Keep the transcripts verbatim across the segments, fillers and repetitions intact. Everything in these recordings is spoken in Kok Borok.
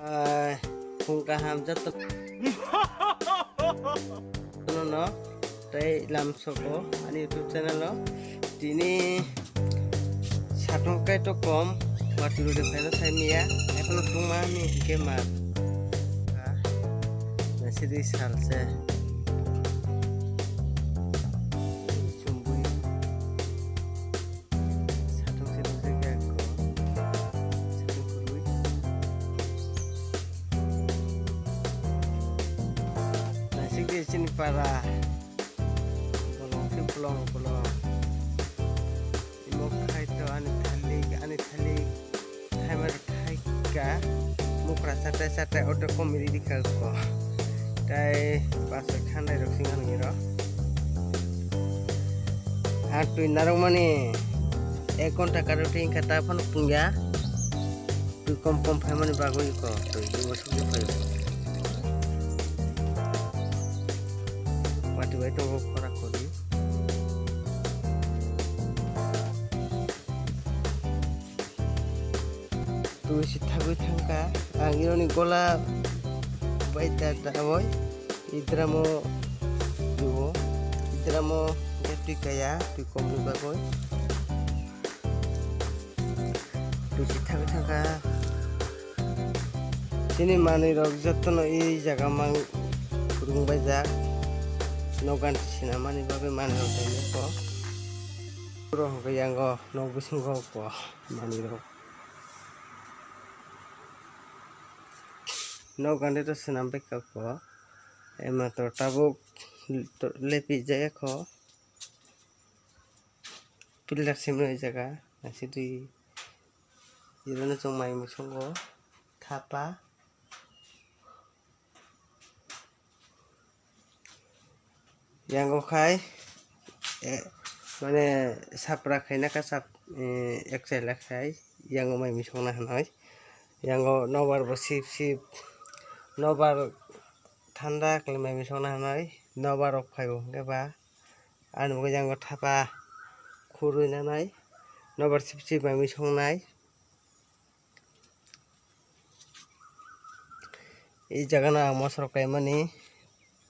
Ai, phung kaham joto no no tei lam soko ani YouTube channel o tini satung kai to kom watwi rode phaino sai miya, ekhono tungma ni hingke ma. Nasiri salse. Chumbui. Satung se nukjak ya ko. Satung kwrwi. Naisik di chini para. Bolong se bolong bolong. Imo khai to ani thalik, ani thalik. Thaimar thaika. Mukra satai satai auto komiri di ka ko. Tai pasai khanai rok singa nungiro. Ang twi narwkmani ek ghonta karwi twi wngkha, ta phano pungya. Twi kom kom phaimani bagwi ko twi twi wasuk je phaio. Watwi bai tongo khora khori. Twi si thagwi thangkha. Ang ironi gola bai da da oi. Idramo duo. Idramo twi kaya twi komni bagwi. Twi si thagwi thangkha. Chini manwi rok jotono i jaga mang rung bai jak. Nogan sinamani bagwi manwi rok tei ko. Puro hwnkhe yango nok bisingo ko manwi rok. Nok gande to swnam bai kako. Ema to tabuk lepi jaya kho. Pillar simi o jaga naisidi. Irono chwng mai musungo thapa. Yango khai, eh, mane sapra khaina ka sap, eh, ekchaila khai, yango mai misongna hanoi. Yango nobar bo sip sip, nobar thanda khlai mai misongna hanoi, nobar rok phaibo hwnkhe ba, ani bagwi yango thapa khurui nanai, nobar sip sip mai misongnai. I jaga no ang mosorok kaimani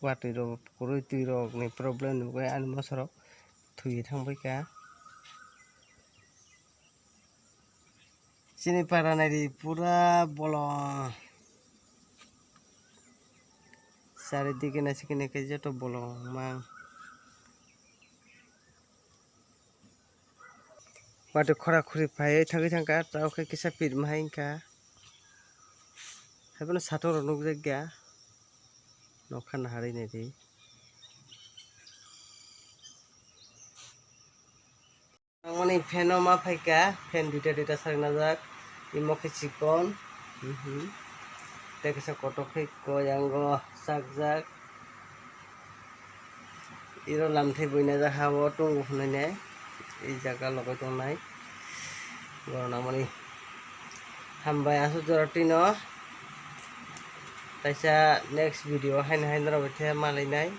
watwi rok kwrwi twi rok ni problem ni bagwi ani mosorok thwi thang bai kha. Chini para nai di pura bolong. Charidike naisike naikhe joto bolong mang. Watwi khora khuri phaiwi thangwi thangkha, tabuk khe kisa pit mahai wngkha. Haiphano satung rok nukjakya. Nokha naharwi naidi. Nangmani fan o ma phaikha, fan duita duita sak najak, imo khe chikon, mhm. Tei kisa kotok khe koyango sakjak. Iro lamthai buina jak ha o tongo hwnwi nai, i jaga logoi tongnai. Borok nangmani hambai aswk jora twino. Kaisa next video haino hai norok bai khe malainai.